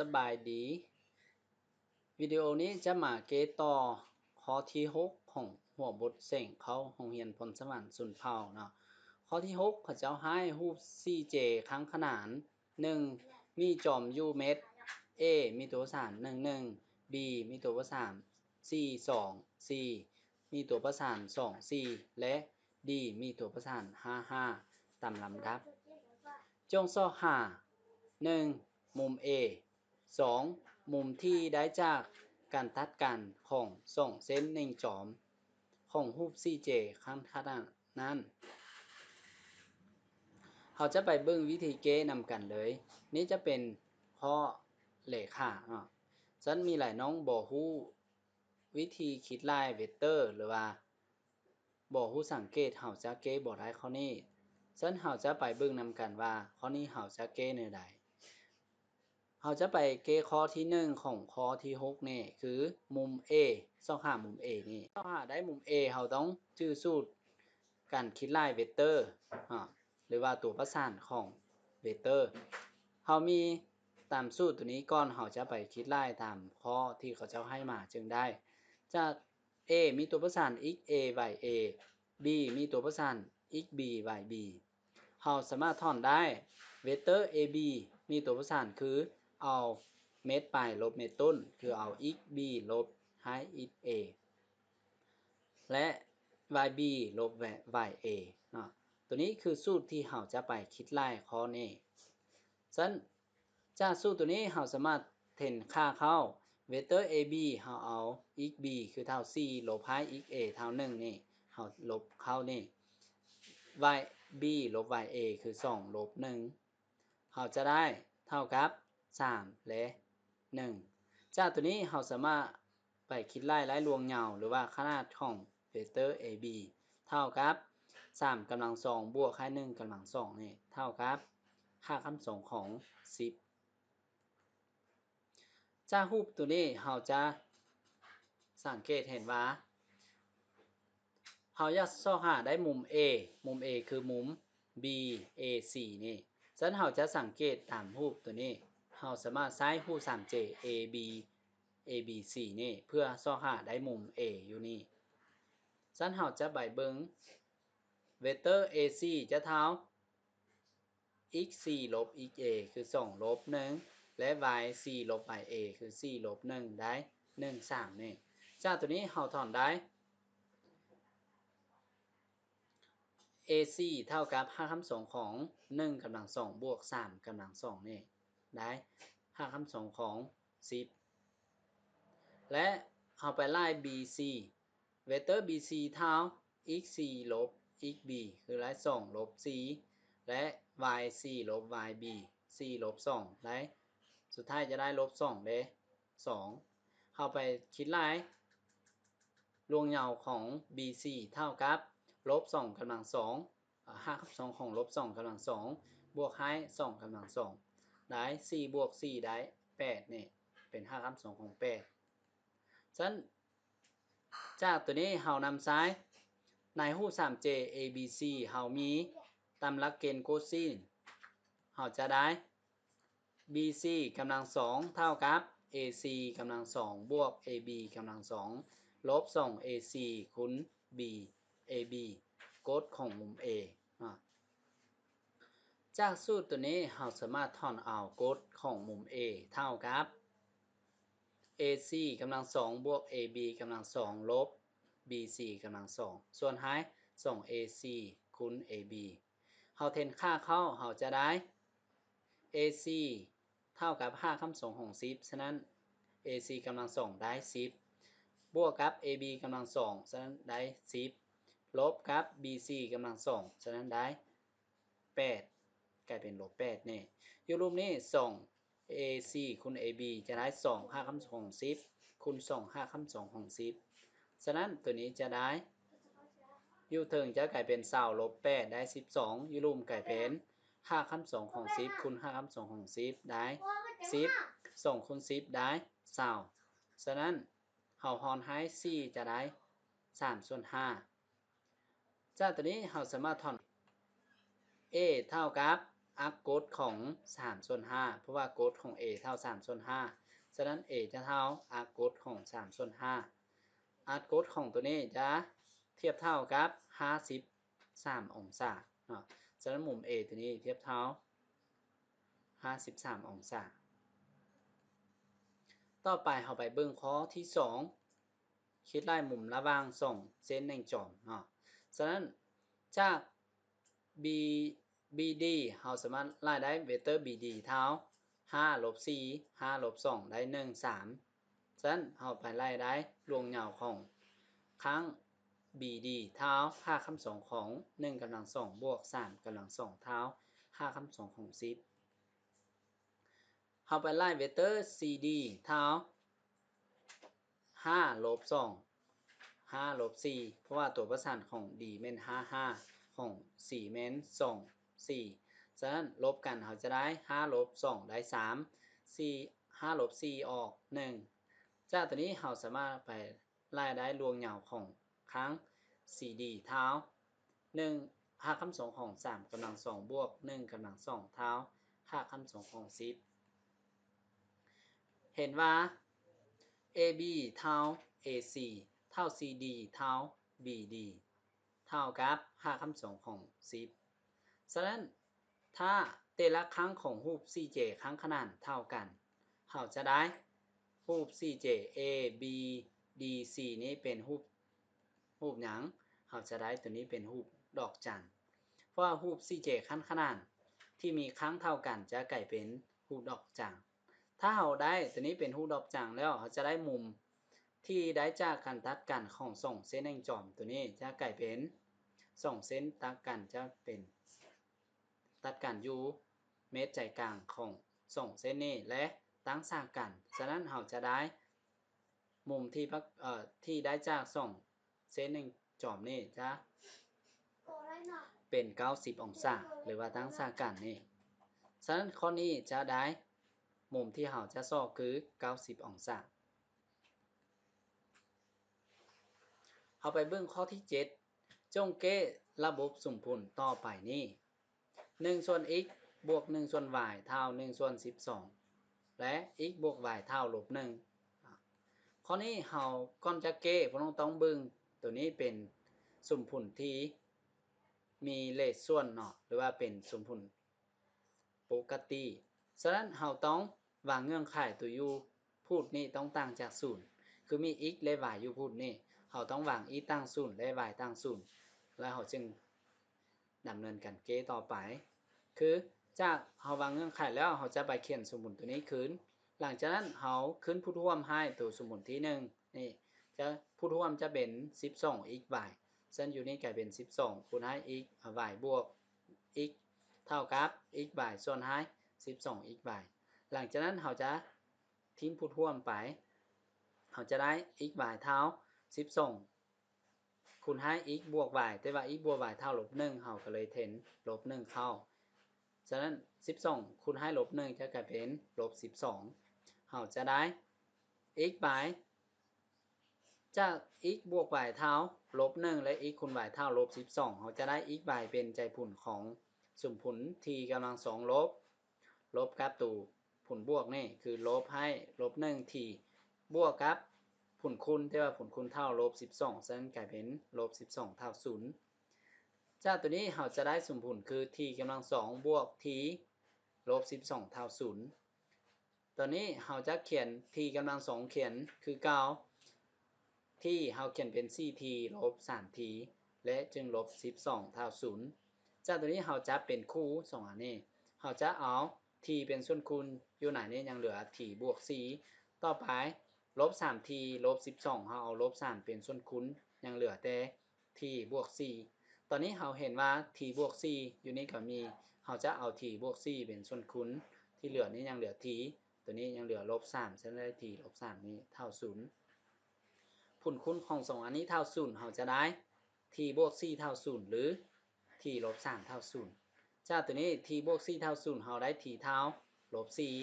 ສະບາຍດີ. ວິດີໂອນີ້ຈະມາແກ້ຕໍ່ຂໍ້ທີຫົກຂອງຫົວບົດເສັງເຂົ້າໂຮງຮຽນພົນສະຫວັນຊົນເຜົ່າເນາະ. ຂໍ້ທີຫົກ ເຂົາເຈົ້າໃຫ້ຮູບສີ່ເຈຂ້າງຂະໜານ ໜຶ່ງ ມີຈອມຢູ່ເມັດ A ມີຕົວປະສານ ໜຶ່ງ ໜຶ່ງ B ມີຕົວປະສານ ສີ່ ສອງ ສີ່ ມີຕົວປະສານ ສອງ ສີ່ ແລະ D ມີຕົວປະສານ ຫ້າ ຫ້າ ຕາມລຳດັບ. ຈົ່ງຊອກຫາ ໜຶ່ງ ມຸມ A ສອງ ມຸມທີ່ໄດ້ຈາກການຕັດກັນຂອງສອງເສັ້ນໜຶ່ງຈອມຂອງຮູບສີ່ເຈຂ້າງຂະໜານນັ້ນ. ເຮົາຈະໄປເບິ່ງວິທີແກ້ນຳກັນເລີຍ. ນີ້ຈະເປັນຂໍ້ເລຂາເນາະ. ຊັ້ນມີຫຼາຍນ້ອງບໍ່ຮູ້ວິທີຄິດລາຍເວັກເຕີ ຫຼືວ່າ ບໍ່ຮູ້ສັງເກດ ເຮົາຈະແກ້ບໍ່ໄດ້ຂໍ້ນີ້. ຊັ້ນເຮົາຈະໄປເບິ່ງນຳກັນວ່າຂໍ້ນີ້ເຮົາຈະແກ້ແນວໃດ. ເຮົາຈະໄປແກ້ຂໍ້ທີໜຶ່ງຂອງຂໍ້ທີຫົກນີ້ ຄືມຸມ A ຊອກຫາມຸມ A ນີ້. ຊອກຫາໄດ້ມຸມ A ເຮົາຕ້ອງຈື່ສູດການຄິດລາຍເວັກເຕີ ອາ ຫຼືວ່າຕົວປະສານຂອງເວັກເຕີ. ເຮົາມີຕາມສູດຕົວນີ້ກ່ອນ ເຮົາຈະໄປຄິດລາຍຕາມຂໍ້ທີ່ເຂົາເຈົ້າໃຫ້ມາຈຶ່ງໄດ້. ຈາກ A ມີຕົວປະສານ x A y A, B ມີຕົວປະສານ x B y B. ເຮົາສາມາດຖອນໄດ້ ເວັກເຕີ A B ມີຕົວປະສານຄືເອົາເມັດປາຍລົບເມັດຕົ້ນ ຄືເອົາ x B ລົບໃຫ້ x A ແລະ y B ລົບ y A ເນາະ. ຕົວນີ້ຄືສູດທີ່ເຮົາຈະໄປຄິດລາຍຂໍ້ນີ້. ຊັ້ນ ຈາກສູດຕົວນີ້ເຮົາສາມາດເຫັນຄ່າເຂົ້າ ເວັກເຕີ A B ເຮົາເອົາ x B ຄືເທົ່າ ສີ່ ລົບໃຫ້ x A ເທົ່າ ໜຶ່ງ ນີ້ ເຮົາລົບເຂົ້ານີ້ y B ລົບ y A ຄື ສອງ ລົບ ໜຶ່ງ ເຮົາຈະໄດ້ເທົ່າກັບ ສາມ ແລະ ໜຶ່ງ. ຈາກຕົວນີ້ເຮົາສາມາດ ໄປຄິດໄລ່ໄດ້ລວງຍາວ ຫຼືວ່າຂະໜາດຂອງເວັກເຕີ A B ເທົ່າກັບ ສາມກຳລັງສອງ ບວກໃຫ້ ໜຶ່ງກຳລັງສອງ ນີ້ ເທົ່າກັບຮາກຂັ້ນສອງຂອງ ສິບ. ຈາກຮູບຕົວນີ້ເຮົາຈະສັງເກດເຫັນວ່າ ເຮົາຢາກຊອກຫາໄດ້ມຸມ A ມຸມ A ຄືມຸມ B A C ນີ້. ຊັ້ນເຮົາຈະສັງເກດຕາມຮູບຕົວນີ້ ເຮົາສາມາດໃຊ້ຮູບສາມເຈ A B A B C ນີ້ ເພື່ອຊອກຫາໄດ້ມຸມ A ຢູ່ນີ້. ຊັ້ນເຮົາຈະໄປເບິ່ງ ເວັກເຕີ A C ຈະເທົ່າ x C ລົບ x A ຄື ສອງ ລົບ ໜຶ່ງ ແລະ y C ລົບ y A ຄື ສີ່ ລົບ ໜຶ່ງ ໄດ້ ໜຶ່ງ ສາມ ນີ້. ຈາກຕົວນີ້ເຮົາຖອນໄດ້ A C ເທົ່າກັບຮາກຂັ້ນສອງຂອງ ໜຶ່ງກຳລັງສອງ ບວກ ສາມກຳລັງສອງ ນີ້ ໄດ້ຮາກຂັ້ນສອງຂອງ ສິບ ແລະ ເຮົາໄປໄລ່ B C ເວັກເຕີ B C ເທົ່າ x C ລົບ x B ຄືໄລ່ ສອງ ລົບ ສີ່ ແລະ y C ລົບ y B ສີ່ ລົບ ສອງ ໄດ້ ສຸດທ້າຍຈະໄດ້ ລົບ ສອງ ເດ້ ສອງ. ເຮົາໄປຄິດໄລ່ ລວງຍາວຂອງ B C ເທົ່າກັບ ລົບ ສອງກຳລັງສອງ ຮາກຂັ້ນສອງຂອງ ລົບ ສອງກຳລັງສອງ ບວກໃຫ້ ສອງກຳລັງສອງ ໄດ້ ສີ່ ບວກ ສີ່ ໄດ້ ແປດ ນີ້ ເປັນຮາກຂັ້ນສອງຂອງ ແປດ. ຊັ້ນ ຈາກຕົວນີ້ເຮົານຳໃຊ້ໃນຮູບສາມເຈ A B C ເຮົາມີຕາມຫຼັກເກນໂກຊີນ ເຮົາຈະໄດ້ B C ກຳລັງສອງ ເທົ່າກັບ A C ກຳລັງສອງ ບວກ A B ກຳລັງສອງ ລົບ ສອງ A C ຄູນ B A B ກົດຂອງມຸມ A ເນາະ. ຈາກສູດຕົວນີ້ເຮົາສາມາດຖອນເອົາກົດຂອງມຸມ A ເທົ່າກັບ A C ກຳລັງສອງ ບວກ A B ກຳລັງສອງ ລົບ B C ກຳລັງສອງ ສ່ວນໃຫ້ ສອງ A C ຄູນ A B. ເຮົາແທນຄ່າເຂົ້າ ເຮົາຈະໄດ້ A C ເທົ່າກັບຮາກຂັ້ນສອງຂອງ ສິບ ສະນັ້ນ A C ກຳລັງສອງ ໄດ້ ສິບ ບວກກັບ A B ກຳລັງສອງ ສະນັ້ນໄດ້ ສິບ ລົບກັບ B C ກຳລັງສອງ ສະນັ້ນໄດ້ ແປດ ກາຍເປັນ ລົບ ແປດ ນີ້. ຢູ່ຮູບນີ້ ສອງ A C ຄູນ A B ຈະໄດ້ ສອງ ຮາກຂັ້ນສອງຂອງ ສິບ ຄູນ ສອງ ຮາກຂັ້ນສອງຂອງ ສິບ ສະນັ້ນ ຕົວນີ້ຈະໄດ້ ຢູ່ເທິງຈະກາຍເປັນ ຊາວ ລົບ ແປດ ໄດ້ ສິບສອງ ຢູ່ລຸ່ມກາຍເປັນ ຮາກຂັ້ນສອງຂອງ ສິບ ຄູນ ຮາກຂັ້ນສອງຂອງ ສິບ ໄດ້ ສິບ ສອງ ຄູນ ສິບ ໄດ້ ຊາວ ສະນັ້ນ ເຮົາຮອນໃຫ້ ສີ່ ຈະໄດ້ ສາມ ສ່ວນ ຫ້າ. ຈາກຕົວນີ້ເຮົາສາມາດຖອນ A ເທົ່າກັບ ອາກກົດຂອງສາມສ່ວນຫ້າ ເພາະວ່າກົດຂອງ A ເທົ່າສາມສ່ວນຫ້າ ສະນັ້ນ A ຈະເທົ່າອາກກົດຂອງສາມສ່ວນຫ້າ ອາກກົດຂອງໂຕນີ້ຈະທຽບເທົ່າກັບຫ້າສິບສາມອົງສາເນາະ ສະນັ້ນມຸມ A ໂຕນີ້ທຽບເທົ່າຫ້າສິບສາມອົງສາ. ຕໍ່ໄປເຮົາໄປເບິ່ງຂໍ້ທີສອງ ຄິດໄລ່ມຸມລະຫວ່າງສອງເສັ້ນແຫ່ງຈອມເນາະ ສະນັ້ນຈາກ B BD ເຮົາສາມາດໄລ່ໄດ້ເວກເຕີ BD ເທົ່າຫ້າລົບສີ່ ຫ້າລົບສອງ ໄດ້ໜຶ່ງ ສາມ ສະນັ້ນເຮົາໄປໄລ່ໄດ້ລວງຍາວຂອງຄັ້ງ BD ເທົ່າຮາກຂັ້ນສອງຂອງໜຶ່ງກຳລັງສອງບວກສາມກຳລັງສອງເທົ່າຮາກຂັ້ນສອງຂອງສິບ ເຮົາໄປໄລ່ເວກເຕີ CD ເທົ່າຫ້າລົບສອງ ຫ້າລົບສີ່ ເພາະວ່າຕົວປະສານຂອງ D ແມ່ນຫ້າ ຫ້າ ຂອງ C ແມ່ນສອງ ສີ່ ສະນັ້ນລົບກັນເຮົາຈະໄດ້ຫ້າລົບສອງໄດ້ສາມ ສີ່ ຫ້າລົບສີ່ອອກໜຶ່ງ ຈາກໂຕນີ້ເຮົາສາມາດໄປ ລາຍໄດ້ລວງຍາວຂອງຄັ້ງ CD ເທົ່າໜຶ່ງຮາກຂັ້ນສອງຂອງສາມກຳລັງສອງບວກໜຶ່ງກຳລັງສອງເທົ່າຮາກຂັ້ນສອງຂອງສິບ ເຫັນວ່າ AB ເທົ່າ AC ເທົ່າ CD ເທົ່າ BD ເທົ່າກັບຮາກຂັ້ນສອງຂອງສິບ ສະນັ້ນ ຖ້າແຕ່ລະຄັ້ງຂອງຮູບສີ່ເຈຄັ້ງຂະໜານເທົ່າກັນ ເຮົາຈະໄດ້ຮູບສີ່ເຈ A B D C ນີ້ເປັນຮູບ ຮູບຫຍັງ? ເຮົາຈະໄດ້ໂຕນີ້ເປັນຮູບດອກຈັນ ເພາະວ່າຮູບສີ່ເຈຂັ້ນຂະໜານທີ່ມີຄັ້ງເທົ່າກັນຈະກາຍເປັນຮູບດອກຈັນ. ຖ້າເຮົາໄດ້ໂຕນີ້ເປັນຮູບດອກຈັນແລ້ວ ເຮົາຈະໄດ້ມຸມທີ່ໄດ້ຈາກການຕັດກັນຂອງສອງເສັ້ນແຫ່ງຈອມໂຕນີ້ຈະກາຍເປັນ ສອງເສັ້ນຕັດກັນຈະເປັນ ຕັດກັນຢູ່ເມັດໃຈກາງຂອງສອງເສັ້ນນີ້ ແລະ ຕັ້ງສາກັນ. ສະນັ້ນເຮົາຈະໄດ້ມຸມທີ່ປະ ເອີ ທີ່ໄດ້ຈາກສອງເສັ້ນແຫ່ງຈອມນີ້ຈະເປັນເກົ້າສິບອົງສາ ຫຼືວ່າຕັ້ງສາກັນນີ້. ສະນັ້ນຂໍ້ນີ້ຈະໄດ້ມຸມທີ່ເຮົາຈະຊອກຄືເກົ້າສິບອົງສາ. ເຮົາໄປເບິ່ງຂໍ້ທີເຈັດ ຈົ່ງແກ້ລະບົບສົມຜົນຕໍ່ໄປນີ້ ໜຶ່ງສ່ວນ x ບວກໜຶ່ງສ່ວນ y ເທົ່າໜຶ່ງສ່ວນສິບສອງ ແລະ x ບວກ y ເທົ່າລົບໜຶ່ງ. ຂໍ້ນີ້ເຮົາ ກ່ອນຈະແກ້ ພວກນ້ອງຕ້ອງເບິ່ງໂຕນີ້ເປັນສົມຜົນທີ່ມີເລດສ່ວນເນາະ ຫຼືວ່າເປັນສົມຜົນ ປົກກະຕິ. ສະນັ້ນເຮົາຕ້ອງວາງເງື່ອນໄຂໂຕຢູ່ພູດນີ້ຕ້ອງຕ່າງຈາກສູນ ຄືມີ x ແລະ y ຢູ່ພູດນີ້ ເຮົາຕ້ອງວາງ x ຕ່າງສູນ ແລະ y ຕ່າງສູນ ແລ້ວເຮົາຈຶ່ງດຳເນີນການແກ້ຕໍ່ໄປ. ຄືຈາກເຮົາວາງເງື່ອນໄຂແລ້ວ ເຮົາຈະໄປຂຽນສົມຜົນໂຕນີ້ຄືນ. ຫຼັງຈາກນັ້ນເຮົາຄືນພູດຮ່ວມໃຫ້ໂຕສົມຜົນທີໜຶ່ງ ນີ້ຈະ ພູດຮ່ວມຈະເປັນສິບສອງ x y ເຊິ່ງຢູ່ນີ້ກາຍເປັນສິບສອງຄູນໃຫ້ x y ບວກ x ເທົ່າກັບ x y ສ່ວນໃຫ້ສິບສອງ x y. ຫຼັງຈາກນັ້ນເຮົາຈະຖິ້ມພູດຮ່ວມໄປ ເຮົາຈະໄດ້ x y ເທົ່າສິບສອງ ຄູນໃຫ້ x ບວກ y ແຕ່ວ່າ x ບວກ y ເທົ່າລົບໜຶ່ງ ເຮົາກໍເລີຍແທນລົບໜຶ່ງເຂົ້າ. ສະນັ້ນສິບສອງຄູນໃຫ້ລົບໜຶ່ງຈະກາຍເປັນລົບສິບສອງ ເຮົາຈະໄດ້ x y ຈາກ x ບວກ y ເທົ່າລົບໜຶ່ງ ແລະ x ຄູນ y ເທົ່າລົບສິບສອງ ເຮົາຈະໄດ້ x y ເປັນໃຈຜົນຂອງສົມຜົນ t ກຳລັງສອງລົບ ລົບກັບໂຕຜົນບວກນີ້ ຄືລົບໃຫ້ລົບໜຶ່ງ t ບວກກັບຜົນຄູນ ແຕ່ວ່າຜົນຄູນເທົ່າລົບສິບສອງ ສະນັ້ນກາຍເປັນລົບສິບສອງເທົ່າສູນ. ຈາກໂຕນີ້ເຮົາຈະໄດ້ສົມຜົນຄື t ກຳລັງສອງບວກ t ລົບສິບສອງເທົ່າສູນ. ຕອນນີ້ເຮົາຈະຂຽນ t ກຳລັງສອງຂຽນຄືເກົ່າ t ເຮົາຂຽນເປັນສີ່ t ລົບສາມ t ແລະ ຈຶ່ງລົບສິບສອງເທົ່າສູນ. ຈາກໂຕນີ້ເຮົາຈັບເປັນຄູ່ສອງອັນນີ້ ເຮົາຈະເອົາ t ເປັນສ່ວນຄູນ ຢູ່ໃນນີ້ຍັງເຫຼືອ t ບວກສີ່. ຕໍ່ໄປລົບສາມ t ລົບສິບສອງ ເຮົາເອົາລົບສາມເປັນສ່ວນຄູນ ຍັງເຫຼືອແຕ່ t ບວກສີ່. ຕອນນີ້ເຮົາເຫັນວ່າ t ບວກສີ່ ຢູ່ນີ້ກໍມີ ເຮົາຈະເອົາ t ບວກສີ່ເປັນສ່ວນຄູນ ທີ່ເຫຼືອນີ້ຍັງເຫຼືອ t ໂຕນີ້ຍັງເຫຼືອລົບສາມ ສະນັ້ນໄດ້ t ລົບສາມນີ້ເທົ່າສູນ. ຜົນຄູນຂອງສອງອັນນີ້ເທົ່າສູນ ເຮົາຈະໄດ້ t ບວກສີ່ເທົ່າສູນ ຫຼື t ລົບສາມເທົ່າສູນ. ຈາກໂຕນີ້ t ບວກສີ່ເທົ່າສູນ ເຮົາໄດ້ t ເທົ່າລົບສີ່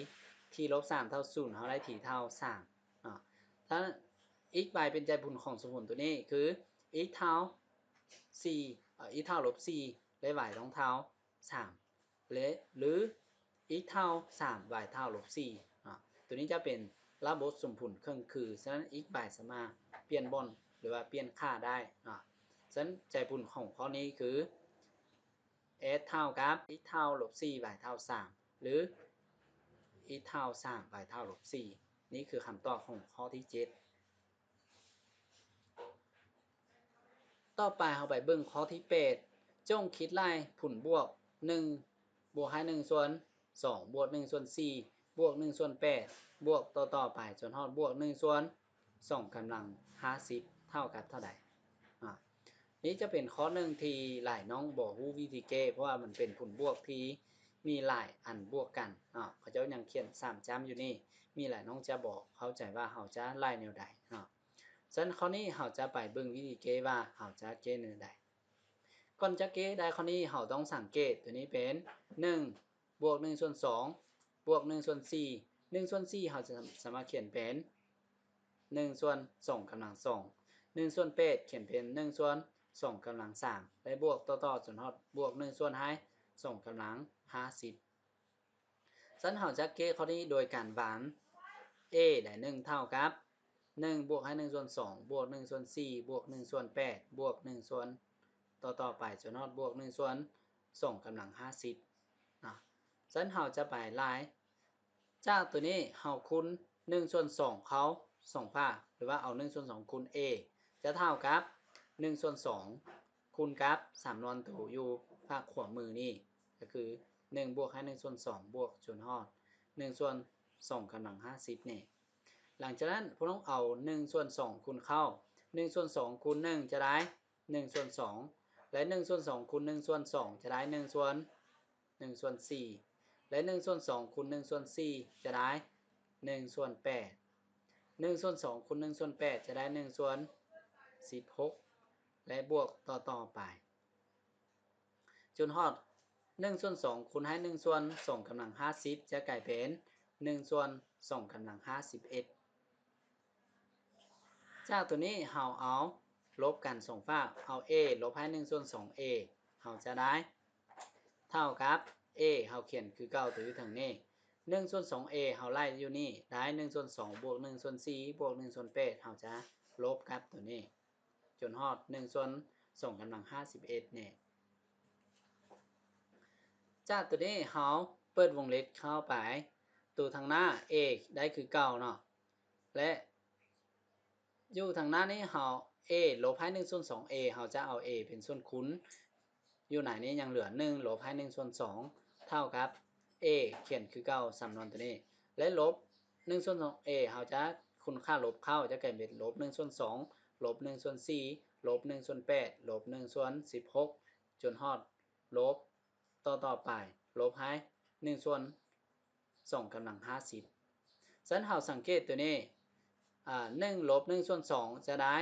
t ລົບສາມເທົ່າສູນ ເຮົາໄດ້ t ເທົ່າສາມເນາະ. ຖ້າ x y ເປັນໃຈຜົນຂອງສົມຜົນໂຕນີ້ ຄື x ເທົ່າສີ່ ເອີ x ເທົ່າລົບສີ່ ແລະ y ຕ້ອງເທົ່າສາມ. ແລະ ຫຼື x ເທົ່າສາມ y ເທົ່າລົບສີ່ເນາະ. ໂຕນີ້ຈະເປັນລະບົບສົມຜົນເຄິ່ງຄື, ສະນັ້ນ x y ສາມາດປ່ຽນບ່ອນ ຫຼືວ່າປ່ຽນຄ່າໄດ້ເນາະ. ສະນັ້ນໃຈຜົນຂອງຂໍ້ນີ້ຄື x ເທົ່າກັບ x ເທົ່າລົບສີ່ y ເທົ່າສາມ ຫຼື x ເທົ່າສາມ y ເທົ່າລົບສີ່. ນີ້ຄືຄຳຕອບຂອງຂໍ້ທີເຈັດ. ຕໍ່ໄປເຮົາໄປເບິ່ງຂໍ້ທີແປດ. ຈົ່ງຄິດໄລ່ຜົນບວກໜຶ່ງບວກໃຫ້ໜຶ່ງສ່ວນສອງ ບວກໜຶ່ງສ່ວນສີ່ ບວກໜຶ່ງສ່ວນແປດ ບວກຕໍ່ໆໄປຈົນຮອດບວກໜຶ່ງສ່ວນສອງກຳລັງຫ້າສິບເທົ່າກັບເທົ່າໃດ? ອາ ນີ້ຈະເປັນຂໍ້ໜຶ່ງທີ່ຫຼາຍນ້ອງບໍ່ຮູ້ວິທີແກ້ ເພາະວ່າມັນເປັນຜົນບວກທີ່ມີຫຼາຍອັນບວກກັນເນາະ. ເຂົາເຈົ້າຍັງຂຽນສາມຈ້ຳຢູ່ນີ້, ມີຫຼາຍນ້ອງຈະບໍ່ເຂົ້າໃຈວ່າເຮົາຈະໄລ່ແນວໃດເນາະ. ສະນັ້ນຂໍ້ນີ້ເຮົາຈະໄປເບິ່ງວິທີແກ້ວ່າເຮົາຈະແກ້ແນວໃດ. ກ່ອນຈະແກ້ໄດ້ຂໍ້ນີ້ ເຮົາຕ້ອງສັງເກດ ໂຕນີ້ເປັນໜຶ່ງບວກໜຶ່ງສ່ວນສອງ ບວກໜຶ່ງສ່ວນສີ່. ໜຶ່ງສ່ວນສີ່ ເຮົາຈະສາມາດຂຽນເປັນໜຶ່ງສ່ວນສອງກຳລັງສອງ, ໜຶ່ງສ່ວນແປດ ຂຽນເປັນໜຶ່ງສ່ວນສອງກຳລັງສາມ ແລະ ບວກຕໍ່ໆຈົນຮອດບວກໜຶ່ງສ່ວນໃຫ້ສອງກຳລັງຫ້າສິບ. ສະນັ້ນເຮົາຈະແກ້ຂໍ້ນີ້ໂດຍການວາງ a ໄດ້ໜຶ່ງເທົ່າກັບໜຶ່ງບວກໃຫ້ໜຶ່ງສ່ວນສອງ ບວກໜຶ່ງສ່ວນສີ່ ບວກໜຶ່ງສ່ວນແປດ ບວກໜຶ່ງສ່ວນ ຕໍ່ໆໄປຈົນຮອດບວກໜຶ່ງສ່ວນສອງກຳລັງຫ້າສິບເນາະ. ສະນັ້ນເຮົາຈະໄປໄລ່ ຈາກໂຕນີ້ເຮົາຄູນໜຶ່ງສ່ວນສອງເຂົ້າສອງຟາກ ຫຼືວ່າເອົາໜຶ່ງສ່ວນສອງຄູນ a ຈະເທົ່າກັບໜຶ່ງສ່ວນສອງຄູນກັບສຳນວນໂຕຢູ່ຟາກຂວາມືນີ້ ກໍຄືໜຶ່ງບວກໃຫ້ໜຶ່ງສ່ວນສອງບວກຈົນຮອດໜຶ່ງສ່ວນສອງກຳລັງຫ້າສິບນີ້. ຫຼັງຈາກນັ້ນພວກນ້ອງເອົາໜຶ່ງສ່ວນສອງຄູນເຂົ້າ, ໜຶ່ງສ່ວນສອງຄູນໜຶ່ງຈະໄດ້ໜຶ່ງສ່ວນສອງ ແລະ ໜຶ່ງສ່ວນສອງຄູນໜຶ່ງສ່ວນສອງຈະໄດ້ໜຶ່ງສ່ວນ ໜຶ່ງສ່ວນສີ່ ແລະ ໜຶ່ງສ່ວນສອງຄູນໜຶ່ງສ່ວນສີ່ຈະໄດ້ໜຶ່ງສ່ວນແປດ, ໜຶ່ງສ່ວນສອງຄູນໜຶ່ງສ່ວນແປດຈະໄດ້ໜຶ່ງສ່ວນສິບຫົກ ແລະ ບວກຕໍ່ໆໄປ ຈົນຮອດໜຶ່ງສ່ວນສອງຄູນໃຫ້ໜຶ່ງສ່ວນສອງກຳລັງຫ້າສິບຈະກາຍເປັນໜຶ່ງສ່ວນສອງກຳລັງຫ້າສິບເອັດ. ຈາກໂຕນີ້ເຮົາເອົາລົບກັນສອງຟາກ ເອົາ a ລົບໃຫ້ໜຶ່ງສ່ວນສອງ a ເຮົາຈະໄດ້ເທົ່າກັບ a ເຮົາຂຽນຄືເກົ່າໂຕຢູ່ເທິງນີ້ ໜຶ່ງສ່ວນສອງ a ເຮົາໄລ່ຢູ່ນີ້ ໄດ້ໜຶ່ງສ່ວນສອງບວກໜຶ່ງສ່ວນສີ່ບວກໜຶ່ງສ່ວນແປດ ເຮົາຈະລົບກັບໂຕນີ້ ຈົນຮອດໜຶ່ງສ່ວນສອງກຳລັງຫ້າສິບເອັດນີ້. ຈາກໂຕນີ້ເຮົາເປີດວົງເລັບເຂົ້າໄປ ໂຕທາງໜ້າ a ໄດ້ຄືເກົ່າເນາະ ແລະ ຢູ່ທາງໜ້ານີ້ເຮົາ a ລົບໃຫ້ໜຶ່ງສ່ວນສອງ a ເຮົາຈະເອົາ a ເປັນສ່ວນຄູນ ຢູ່ໃນນີ້ຍັງເຫຼືອໜຶ່ງລົບໃຫ້ໜຶ່ງສ່ວນສອງເທົ່າກັບ a ຂຽນຄືເກົ່າສຳນວນໂຕນີ້ ແລະ ລົບໜຶ່ງສ່ວນສອງ a ເຮົາຈະຄູນຄ່າລົບເຂົ້າ ຈະກາຍເປັນລົບໜຶ່ງສ່ວນສອງ ລົບໜຶ່ງສ່ວນສີ່ ລົບໜຶ່ງສ່ວນແປດ ລົບໜຶ່ງສ່ວນສິບຫົກ ຈົນຮອດລົບ ຕໍ່ໆໄປ ລົບໃຫ້ໜຶ່ງສ່ວນສອງກຳລັງຫ້າສິບ. ສະນັ້ນເຮົາສັງເກດໂຕນີ້ ອາ ໜຶ່ງລົບໜຶ່ງສ່ວນສອງຈະໄດ້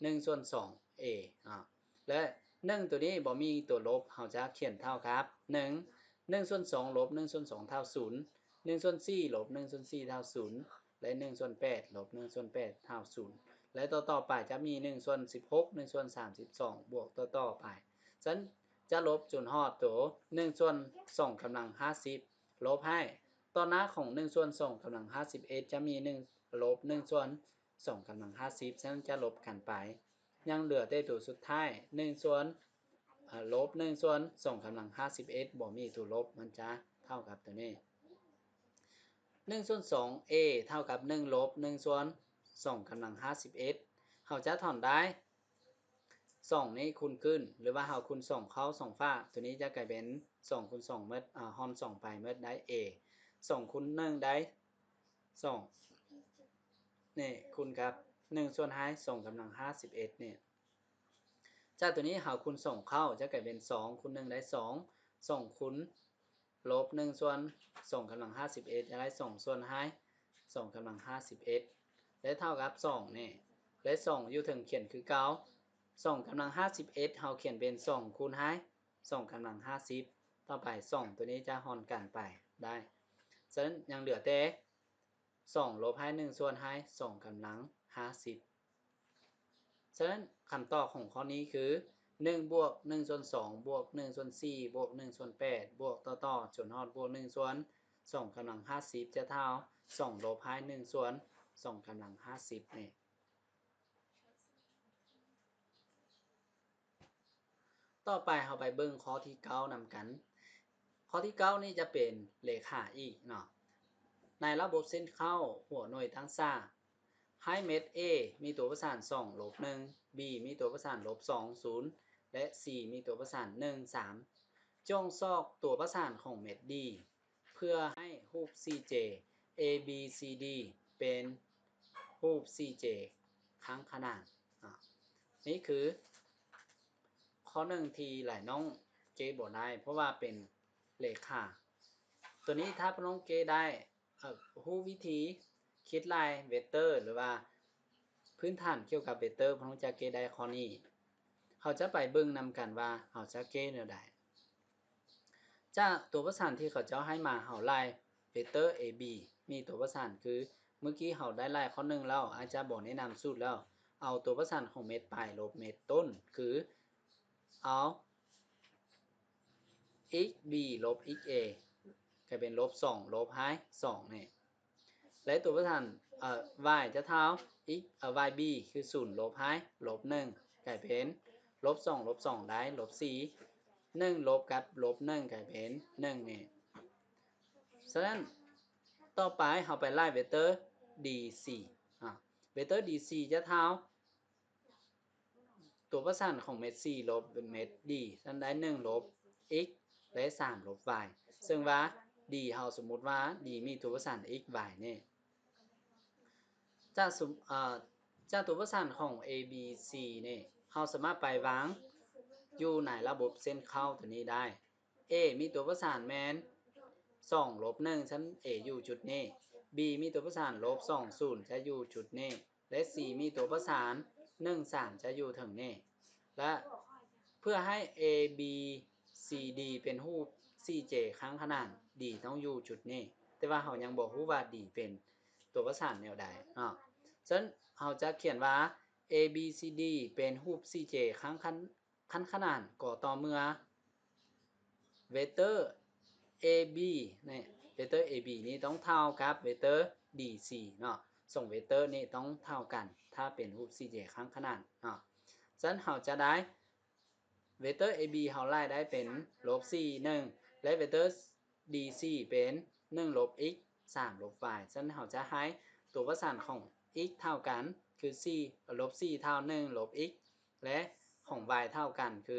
ໜຶ່ງສ່ວນສອງ a ອາ ແລະ ໜຶ່ງໂຕນີ້ບໍ່ມີຕົວລົບ ເຮົາຈະຂຽນເທົ່າກັບ ໜຶ່ງ ໜຶ່ງສ່ວນສອງລົບໜຶ່ງສ່ວນສອງເທົ່າສູນ ໜຶ່ງສ່ວນສີ່ລົບໜຶ່ງສ່ວນສີ່ເທົ່າສູນ ແລະ ໜຶ່ງສ່ວນແປດລົບໜຶ່ງສ່ວນແປດເທົ່າສູນ ແລະ ຕໍ່ໆໄປຈະມີໜຶ່ງສ່ວນສິບຫົກ ໜຶ່ງສ່ວນສາມສິບສອງ ບວກຕໍ່ໆໄປ. ສະນັ້ນຈະລົບຈົນຮອດໂຕໜຶ່ງສ່ວນສອງກຳລັງຫ້າສິບ ລົບໃຫ້ຕໍ່ໜ້າຂອງໜຶ່ງສ່ວນສອງກຳລັງຫ້າສິບເອັດ ຈະມີໜຶ່ງ ລົບໜຶ່ງສ່ວນສອງກຳລັງຫ້າສິບ ສະນັ້ນຈະລົບກັນໄປ ຍັງເຫຼືອແຕ່ໂຕສຸດທ້າຍ ໜຶ່ງສ່ວນ ອາ ລົບໜຶ່ງສ່ວນສອງກຳລັງຫ້າສິບເອັດ ບໍ່ມີໂຕລົບ ມັນຈະເທົ່າກັບໂຕນີ້ ໜຶ່ງສ່ວນສອງ a ເທົ່າກັບໜຶ່ງລົບໜຶ່ງສ່ວນສອງກຳລັງຫ້າສິບເອັດ ເຮົາຈະຖອນໄດ້ ສອງນີ້ຄູນຂຶ້ນ ຫຼືວ່າເຮົາຄູນສອງເຂົ້າສອງຟາກ ໂຕນີ້ຈະກາຍເປັນສອງຄູນສອງໝົດ ອາ ຮ່ອນສອງໄປໝົດໄດ້ a ສອງຄູນໜຶ່ງໄດ້ສອງ ນີ້ຄູນກັບໜຶ່ງສ່ວນໃຫ້ສອງກຳລັງຫ້າສິບເອັດນີ້ ຈາກໂຕນີ້ເຮົາຄູນສອງເຂົ້າຈະກາຍເປັນສອງຄູນໜຶ່ງໄດ້ສອງ ສອງຄູນ ລົບໜຶ່ງສ່ວນສອງກຳລັງຫ້າສິບເອັດ ຈະໄດ້ສອງສ່ວນໃຫ້ສອງກຳລັງຫ້າສິບເອັດ ແລະ ເທົ່າກັບສອງນີ້ ແລະ ສອງຢູ່ເທິງຂຽນຄືເກົ່າ ສອງກຳລັງຫ້າສິບເອັດ ເຮົາຂຽນເປັນສອງຄູນໃຫ້ສອງກຳລັງຫ້າສິບ ຕໍ່ໄປສອງໂຕນີ້ຈະຮ່ອນກັນໄປໄດ້ ສະນັ້ນຍັງເຫຼືອແຕ່ ສອງລົບໃຫ້ໜຶ່ງສ່ວນໃຫ້ສອງກຳລັງຫ້າສິບ ສະນັ້ນຄຳຕອບຂອງຂໍ້ນີ້ຄື ໜຶ່ງບວກໜຶ່ງສ່ວນສອງ ບວກໜຶ່ງສ່ວນສີ່ ບວກໜຶ່ງສ່ວນແປດ ບວກຕໍ່ໆ ຈົນຮອດບວກໜຶ່ງສ່ວນສອງກຳລັງຫ້າສິບ ຈະເທົ່າສອງລົບໃຫ້ໜຶ່ງສ່ວນສອງກຳລັງຫ້າສິບນີ້. ຕໍ່ໄປເຮົາໄປເບິ່ງຂໍ້ທີເກົ້ານຳກັນ. ຂໍ້ທີເກົ້ານີ້ຈະເປັນເລຂາອີກເນາະ. ໃນລະບົບເສັ້ນເຄົ້າຫົວໜ່ວຍຕັ້ງສາ ໃຫ້ເມັດ A ມີຕົວປະສານສອງ ລົບໜຶ່ງ, B ມີຕົວປະສານ ລົບສອງ ສູນ ແລະ C ມີຕົວປະສານ ໜຶ່ງ ສາມ. ຈົ່ງຊອກຕົວປະສານຂອງເມັດ D ເພື່ອໃຫ້ຮູບສີ່ເຈ ABCD ເປັນຮູບສີ່ເຈ ຄ້າງຂະໜານ. ອາ ນີ້ຄືຂໍ້ໜຶ່ງທີ່ຫຼາຍນ້ອງເກ້ບໍ່ໄດ້ ເພາະວ່າເປັນເລຂາ. ຕົວນີ້ຖ້າພວກນ້ອງເກ້ໄດ້ ເອີ ຮູ້ວິທີຄິດລາຍເວັກເຕີ ຫຼືວ່າພື້ນຖານກ່ຽວກັບເວັກເຕີ ພວກນ້ອງຈະເກ້ໄດ້ຂໍ້ນີ້. ເຮົາຈະໄປເບິ່ງນຳກັນວ່າເຮົາຈະເກ້ແນວໃດ. ຈາກຕົວປະສານທີ່ເຂົາເຈົ້າໃຫ້ມາ ເຮົາລາຍເວັກເຕີ AB ມີຕົວປະສານຄື ມື້ກີ້ເຮົາໄດ້ລາຍຂໍ້ໜຶ່ງແລ້ວ ອາຈານບໍ່ແນະນຳສູດແລ້ວ ເອົາຕົວປະສານຂອງເມັດປາຍລົບເມັດຕົ້ນ ຄືເອົາ x b ລົບ x a ກາຍເປັນລົບສອງ ລົບໃຫ້ສອງນີ້ ແລະ ຕົວປະສານ ເອີ y ຈະເທົ່າ x ເອີ yb ຄືສູນ ລົບໃຫ້ລົບໜຶ່ງ ກາຍເປັນລົບສອງ ລົບສອງໄດ້ລົບສີ່ ໜຶ່ງລົບກັບລົບໜຶ່ງກາຍເປັນໜຶ່ງນີ້. ສະນັ້ນ ຕໍ່ໄປເຮົາໄປລາຍເວັກເຕີ dc ອາ ເວັກເຕີ dc ຈະເທົ່າ ຕົວປະສານຂອງເມັດ C ລົບເປັນເມັດ D ຊັ້ນໄດ້ໜຶ່ງລົບ x ແລະ ສາມລົບ y ເຊິ່ງວ່າ D ເຮົາສົມມຸດວ່າ D ມີຕົວປະສານ x y ນີ້. ຈາກ ເອີ ຈາກຕົວປະສານຂອງ A B C ນີ້ ເຮົາສາມາດໄປວາງຢູ່ໃນລະບົບເສັ້ນເຄົ້າຕົວນີ້ໄດ້. A ມີຕົວປະສານແມ່ນສອງລົບໜຶ່ງ ຊັ້ນ A ຢູ່ຈຸດນີ້. B ມີຕົວປະສານລົບສອງ ສູນ ຈະຢູ່ຈຸດນີ້. ແລະ C ມີຕົວປະສານໜຶ່ງ ສາມ ຈະຢູ່ເທິງນີ້ ແລະ ເພື່ອໃຫ້ A B C D ເປັນຮູບສີ່ເຈຄ້າງຂະໜານ D ຕ້ອງຢູ່ຈຸດນີ້ ແຕ່ວ່າເຮົາຍັງບໍ່ຮູ້ວ່າ D ເປັນຕົວປະສານແນວໃດເນາະ. ສະນັ້ນ ເຮົາຈະຂຽນວ່າ A B C D ເປັນຮູບສີ່ເຈຄ້າງຂະ ຂັ້ນຂະໜານກໍຕໍ່ເມື່ອເວັກເຕີ AB ນີ້ ເວັກເຕີ AB ນີ້ຕ້ອງເທົ່າກັບເວັກເຕີ DC ເນາະ. ສອງເວັກເຕີນີ້ຕ້ອງເທົ່າກັນ ຖ້າເປັນຮູບສີ່ເຈຄ້າງຂະໜານເນາະ. ສະນັ້ນເຮົາຈະໄດ້ເວັກເຕີ AB ເຮົາໄລ່ໄດ້ເປັນ ລົບສີ່ ໜຶ່ງ ແລະ ເວັກເຕີ DC ເປັນ ໜຶ່ງລົບ x ສາມລົບ y. ສະນັ້ນເຮົາຈະໃຫ້ຕົວປະສານຂອງ x ເທົ່າກັນ ຄື ສີ່ ລົບສີ່ ເທົ່າ ໜຶ່ງລົບ x ແລະ ຂອງ y ເທົ່າກັນຄື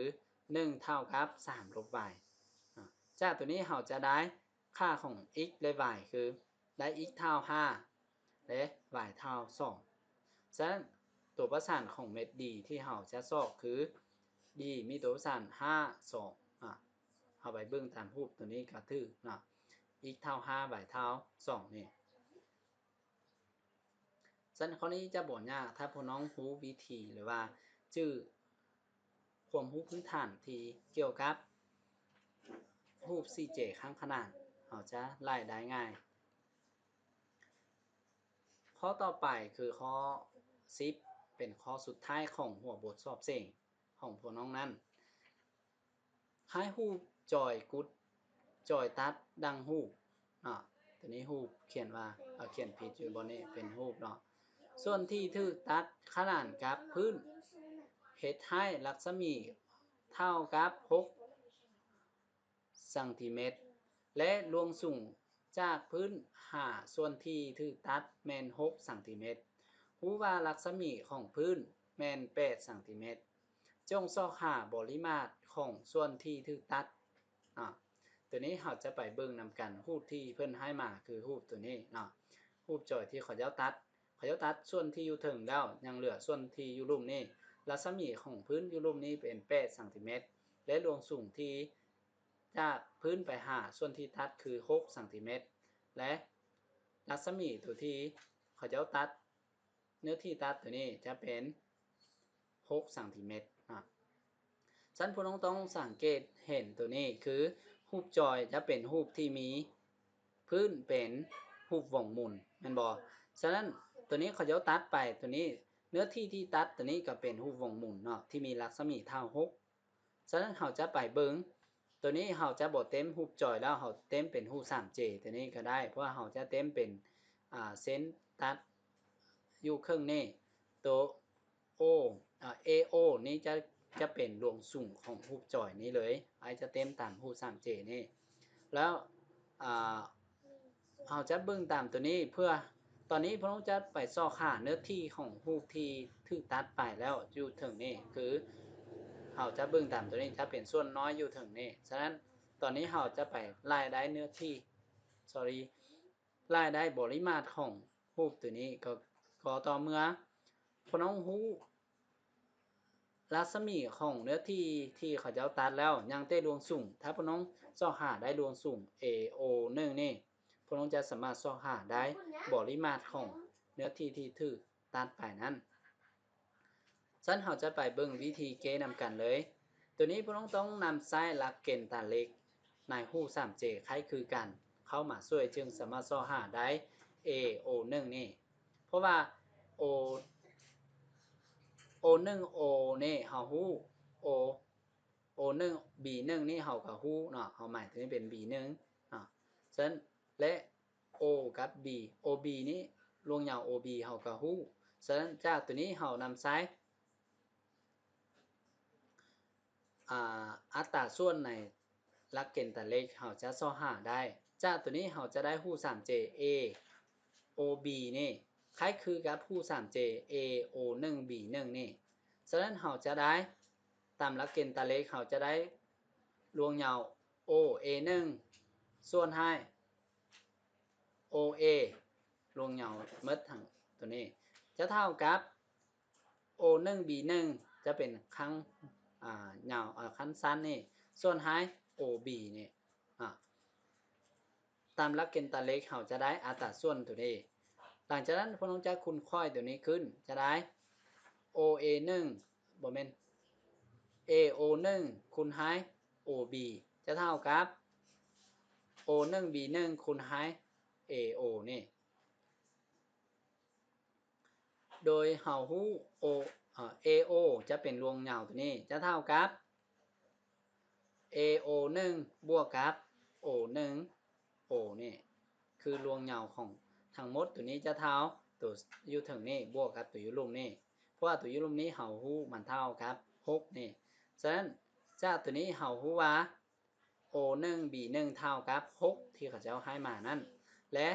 ໜຶ່ງ ເທົ່າກັບ ສາມລົບ y. ອາ ຈາກຕົວນີ້ເຮົາຈະໄດ້ຄ່າຂອງ x ແລະ y ຄື ໄດ້ x ເທົ່າ ຫ້າ ແລະ y ເທົ່າ ສອງ. ສະນັ້ນ ຕົວປະສານຂອງເມັດ D ທີ່ເຮົາຈະຊອກຄື D ມີຕົວປະສານ ຫ້າ ສອງ. ອາ ເຮົາໄປເບິ່ງຕາມຮູບຕົວນີ້ກໍຖືກເນາະ x ເທົ່າ ຫ້າ y ເທົ່າ ສອງ ນີ້. ຊັ້ນຂໍ້ນີ້ຈະບໍ່ຍາກ ຖ້າພວກນ້ອງຮູ້ວິທີ ຫຼືວ່າຈື່ຄວາມຮູ້ພື້ນຖານທີ່ກ່ຽວກັບຮູບສີ່ເຈຄ້າງຂະໜານ ເຮົາຈະໄລ່ໄດ້ງ່າຍ. ຂໍ້ຕໍ່ໄປຄືຂໍ້ສິບ ເປັນຂໍ້ສຸດທ້າຍຂອງຫົວບົດສອບເສັງຂອງພວກນ້ອງນັ້ນ. ໃຫ້ຮູບຈອຍກຸດ ຈອຍຕັດດັ່ງຮູບເນາະ. ຕົວນີ້ຮູບຂຽນວ່າ ເອົາ ຂຽນຜິດຢູ່ບ່ອນນີ້ ເປັນຮູບເນາະ. ສ່ວນທີ່ຖືກຕັດຂະໜານກັບພື້ນ ເຮັດໃຫ້ລັກສະໝີເທົ່າກັບຫົກຊັງຕີແມັດ ແລະ ລວງສູງຈາກພື້ນຫາສ່ວນທີ່ຖືກຕັດແມ່ນຫົກຊັງຕີແມັດ. ຮູ້ວ່າລັກສະໝີຂອງພື້ນແມ່ນແປດຊັງຕີແມັດ. ຈົ່ງຊອກຫາບໍລິມາດຂອງສ່ວນທີ່ຖືກຕັດ. ອາ ຕົວນີ້ເຮົາຈະໄປເບິ່ງນຳກັນ ຮູບທີ່ເພິ່ນໃຫ້ມາຄືຮູບຕົວນີ້ເນາະ ຮູບຈອຍທີ່ເຂົາເຈົ້າຕັດ ເຂົາເຈົ້າຕັດສ່ວນທີ່ຢູ່ເທິງແລ້ວ ຍັງເຫຼືອສ່ວນທີ່ຢູ່ລຸ່ມນີ້. ລັກສະໝີຂອງພື້ນຢູ່ລຸ່ມນີ້ເປັນແປດຊັງຕີແມັດ ແລະ ລວງສູງທີ່ຈາກພື້ນໄປຫາສ່ວນທີ່ຕັດຄືຫົກຊັງຕີແມັດ ແລະ ລັກສະໝີຕົວທີ່ເຂົາເຈົ້າຕັດ ເນື້ອທີ່ຕັດຕົວນີ້ຈະເປັນຫົກຊັງຕີແມັດເນາະ. ຊັ້ນພວກນ້ອງຕ້ອງສັງເກດເຫັນຕົວນີ້ ຄືຮູບຈອຍຈະເປັນຮູບທີ່ມີພື້ນເປັນຮູບວົງໝຸນ ແມ່ນບໍ່? ສະນັ້ນ ຕົວນີ້ເຂົາເຈົ້າຕັດໄປຕົວນີ້ ເນື້ອທີ່ທີ່ຕັດຕົວນີ້ກໍເປັນຮູບວົງໝຸນເນາະ ທີ່ມີລັກສະໝີເທົ່າຫົກ ສະນັ້ນເຮົາຈະໄປເບິ່ງ ໂຕນີ້ເຮົາຈະບໍ່ເຕັມຮູບຈອຍແລ້ວ ເຮົາເຕັມເປັນຮູບສາມເຈໂຕນີ້ກໍໄດ້ ເພາະວ່າເຮົາຈະເຕັມເປັນ ອ່າ ເສັ້ນຕັດຢູ່ເຄິ່ງນີ້ ໂຕ O ອ່າ A O ນີ້ຈະ ຈະເປັນລວງສູງຂອງຮູບຈອຍນີ້ເລີຍ ອ້າຍຈະເຕັມຕາມຮູບສາມເຈນີ້ ແລ້ວ ອ່າ ເຮົາຈະເບິ່ງຕາມໂຕນີ້ ເພື່ອຕອນນີ້ພວກນ້ອງຈະໄປຊອກຫາເນື້ອທີ່ຂອງຮູບທີ່ຖືກຕັດໄປແລ້ວຢູ່ເທິງນີ້ ຄືເຮົາຈະເບິ່ງຕາມໂຕນີ້ ຈະເປັນສ່ວນນ້ອຍຢູ່ເທິງນີ້. ສະນັ້ນຕອນນີ້ເຮົາຈະໄປໄລ່ໄດ້ເນື້ອທີ່ sorry ໄລ່ໄດ້ບໍລິມາດຂອງຮູບໂຕນີ້ ກໍ ກໍຕໍ່ເມື່ອພວກນ້ອງຮູ້ ລັດສະໝີຂອງເນື້ອທີ່ທີ່ເຂົາເຈົ້າຕັດແລ້ວ ຍັງແຕ່ລວງສູງ. ຖ້າພວກນ້ອງຊອກຫາໄດ້ລວງສູງ A O ໜຶ່ງນີ້ ພວກນ້ອງຈະສາມາດຊອກຫາໄດ້ບໍລິມາດຂອງເນື້ອທີ່ທີ່ຖືກຕັດໄປນັ້ນ. ຊັ້ນເຮົາຈະໄປເບິ່ງວິທີແກ້ນຳກັນເລີຍ. ໂຕນີ້ພວກນ້ອງຕ້ອງນຳໃຊ້ຫຼັກເກນຕາເລກໃນຮູບສາມເຈຄ້າຍຄືກັນເຂົ້າມາຊ່ວຍ ຈຶ່ງສາມາດຊອກຫາໄດ້ A O ໜຶ່ງນີ້. ເພາະວ່າ O O ໜຶ່ງ O ນີ້ເຮົາຮູ້ O O ໜຶ່ງ B ໜຶ່ງນີ້ເຮົາກໍຮູ້ເນາະ ເຮົາໝາຍໂຕນີ້ເປັນ B ໜຶ່ງເນາະ ສະນັ້ນ ແລະ O ກັບ B O B ນີ້ລວງຍາວ O B ເຮົາກໍຮູ້. ສະນັ້ນຈາກໂຕນີ້ເຮົານຳໃຊ້ ອ່າ ອັດຕາສ່ວນໃນຫຼັກເກນຕາເລກເຮົາຈະຊອກຫາໄດ້. ຈາກໂຕນີ້ເຮົາຈະໄດ້ຮູບສາມເຈ A O B ນີ້ຄ້າຍຄືກັບຮູບສາມເຈ A O ໜຶ່ງ B ໜຶ່ງນີ້. ສະນັ້ນເຮົາຈະໄດ້ ຕາມຫຼັກເກນຕາເລກເຮົາຈະໄດ້ລວງຍາວ O A ໜຶ່ງ ສ່ວນໃຫ້ O A ລວງຍາວໝົດທັງໂຕນີ້ ຈະເທົ່າກັບ O ໜຶ່ງ B ໜຶ່ງ ຈະເປັນຄັ້ງ ອ່າ ຍາວ ອ່າ ຂັ້ນສັ້ນນີ້ ສ່ວນໃຫ້ O B ນີ້ ອ່າ ຕາມຫຼັກເກນຕາເລກເຮົາຈະໄດ້ອັດຕາສ່ວນໂຕນີ້. ຫຼັງຈາກນັ້ນພວກນ້ອງຈະຄູນຂ້ອຍໂຕນີ້ຂຶ້ນ ຈະໄດ້ O A ໜຶ່ງ ບໍ່ແມ່ນ A O ໜຶ່ງ ຄູນໃຫ້ O B ຈະເທົ່າກັບ O ໜຶ່ງ B ໜຶ່ງ ຄູນໃຫ້ A O ນີ້. ໂດຍເຮົາຮູ້ O ເອີ A O ຈະເປັນລວງຍາວໂຕນີ້ ຈະເທົ່າກັບ A O ໜຶ່ງ ບວກກັບ O ໜຶ່ງ O ນີ້ ຄືລວງຍາວຂອງທັງໝົດໂຕນີ້ຈະເທົ່າໂຕຢູ່ເທິງນີ້ ບວກກັບໂຕຢູ່ລຸ່ມນີ້ ເພາະວ່າໂຕຢູ່ລຸ່ມນີ້ເຮົາຮູ້ມັນເທົ່າກັບ ຫົກ ນີ້. ສະນັ້ນ ຈາກໂຕນີ້ເຮົາຮູ້ວ່າ O ໜຶ່ງ B ໜຶ່ງ ເທົ່າກັບ ຫົກ ທີ່ເຂົາເຈົ້າໃຫ້ມານັ້ນ ແລະ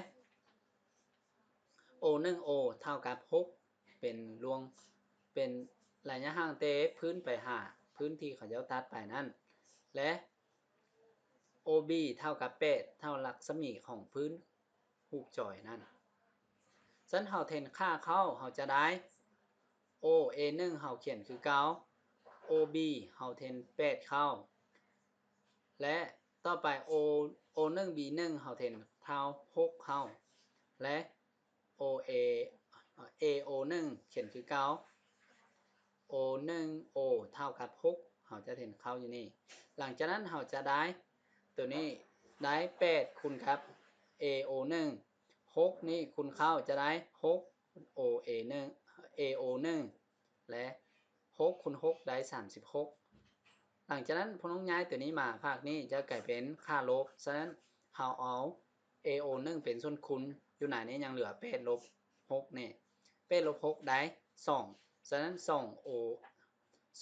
O ໜຶ່ງ O ເທົ່າກັບ ຫົກ ເປັນລວງ ເປັນໄລຍະຫ່າງແຕ່ພື້ນໄປຫາພື້ນທີ່ເຂົາເຈົ້າຕັດໄປນັ້ນ ແລະ O B ເທົ່າກັບ ແປດ ເທົ່າລັດສະໝີຂອງພື້ນຮູບຈອຍນັ້ນ. ຊັ້ນເຮົາແທນຄ່າເຂົ້າ ເຮົາຈະໄດ້ O A ໜຶ່ງ ເຮົາຂຽນຄືເກົ່າ O B ເຮົາແທນ ແປດ ເຂົ້າ ແລະ ຕໍ່ໄປ O O ໜຶ່ງ B ໜຶ່ງ ເຮົາແທນເທົ່າ ຫົກ ເຂົ້າ ແລະ O A A O ໜຶ່ງ ຂຽນຄືເກົ່າ O ໜຶ່ງ O ເທົ່າກັບ ຫົກ ເຮົາຈະແທນເຂົ້າຢູ່ນີ້. ຫຼັງຈາກນັ້ນເຮົາຈະໄດ້ໂຕນີ້ ໄດ້ ແປດ ຄູນກັບ A O ໜຶ່ງ ຫົກ ນີ້ຄູນເຂົ້າຈະໄດ້ ຫົກ O A ໜຶ່ງ A O ໜຶ່ງ ແລະ ຫົກ ຄູນ ຫົກ ໄດ້ ສາມສິບຫົກ. ຫຼັງຈາກນັ້ນພວກນ້ອງຍ້າຍໂຕນີ້ມາພາກນີ້ ຈະກາຍເປັນຄ່າລົບ. ສະນັ້ນເຮົາເອົາ A O ໜຶ່ງ ເປັນສ່ວນຄູນ ຢູ່ໃນນີ້ຍັງເຫຼືອ ແປດ ລົບ ຫົກ ນີ້ ແປດ ລົບ ຫົກ ໄດ້ ສອງ. ສະນັ້ນ ສອງ O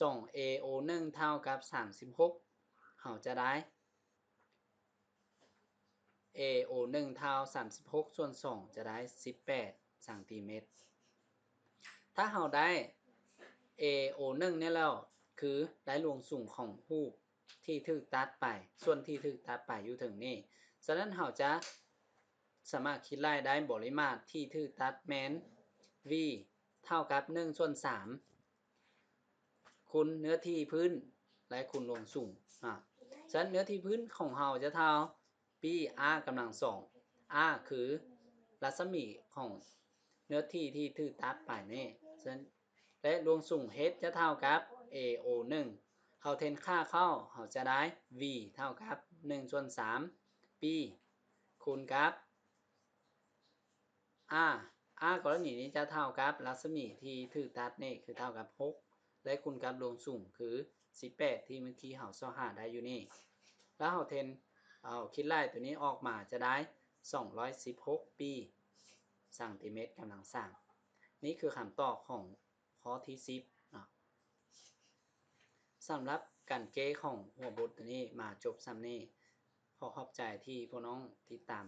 ສອງ A O ໜຶ່ງ ເທົ່າກັບ ສາມສິບຫົກ ເຮົາຈະໄດ້ A O ໜຶ່ງ ເທົ່າ ສາມສິບຫົກ ສ່ວນ ສອງ ຈະໄດ້ ສິບແປດ ຊັງຕີແມັດ. ຖ້າເຮົາໄດ້ A O ໜຶ່ງ ນີ້ແລ້ວ ຄືໄດ້ລວງສູງຂອງຮູບທີ່ຖືກຕັດໄປ ສ່ວນທີ່ຖືກຕັດໄປຢູ່ເທິງນີ້. ສະນັ້ນເຮົາຈະສາມາດຄິດໄລ່ໄດ້ບໍລິມາດທີ່ຖືກຕັດແມ່ນ V ເທົ່າກັບ ໜຶ່ງ ສ່ວນ ສາມ ຄູນເນື້ອທີ່ພື້ນ ແລະ ຄູນລວງສູງ. ອາ ສະນັ້ນເນື້ອທີ່ພື້ນຂອງເຮົາຈະເທົ່າ Pi r ກຳລັງສອງ r ຄືລັດສະໝີຂອງເນື້ອທີ່ທີ່ຖືກຕັດໄປນີ້. ສະນັ້ນ ແລະ ລວງສູງ H ຈະເທົ່າກັບ A O ໜຶ່ງ ເຮົາແທນຄ່າເຂົ້າ ເຮົາຈະໄດ້ V ເທົ່າກັບ ໜຶ່ງ ສ່ວນ ສາມ Pi ຄູນກັບ R R ກໍລະນີນີ້ຈະເທົ່າກັບລັດສະໝີທີ່ຖືກຕັດນີ້ ຄືເທົ່າກັບ ຫົກ ແລະ ຄູນກັບລວງສູງ ຄື ສິບແປດ ທີ່ເມື່ອກີ້ເຮົາຊອກຫາໄດ້ຢູ່ນີ້ ແລ້ວເຮົາແທນເອົາຂີດລາຍໂຕນີ້ອອກມາຈະໄດ້ ສອງຮ້ອຍສິບຫົກ ປີ ຊັງຕີແມັດກຳລັງສາມ. ນີ້ຄືຄຳຕອບຂອງຂໍ້ທີສິບເນາະ. ສຳລັບການແກ້ຂອງຫົວບົດໂຕນີ້ມາຈົບສ່ຳນີ້. ຂໍຂອບໃຈທີ່ພວກນ້ອງຕິດຕາມ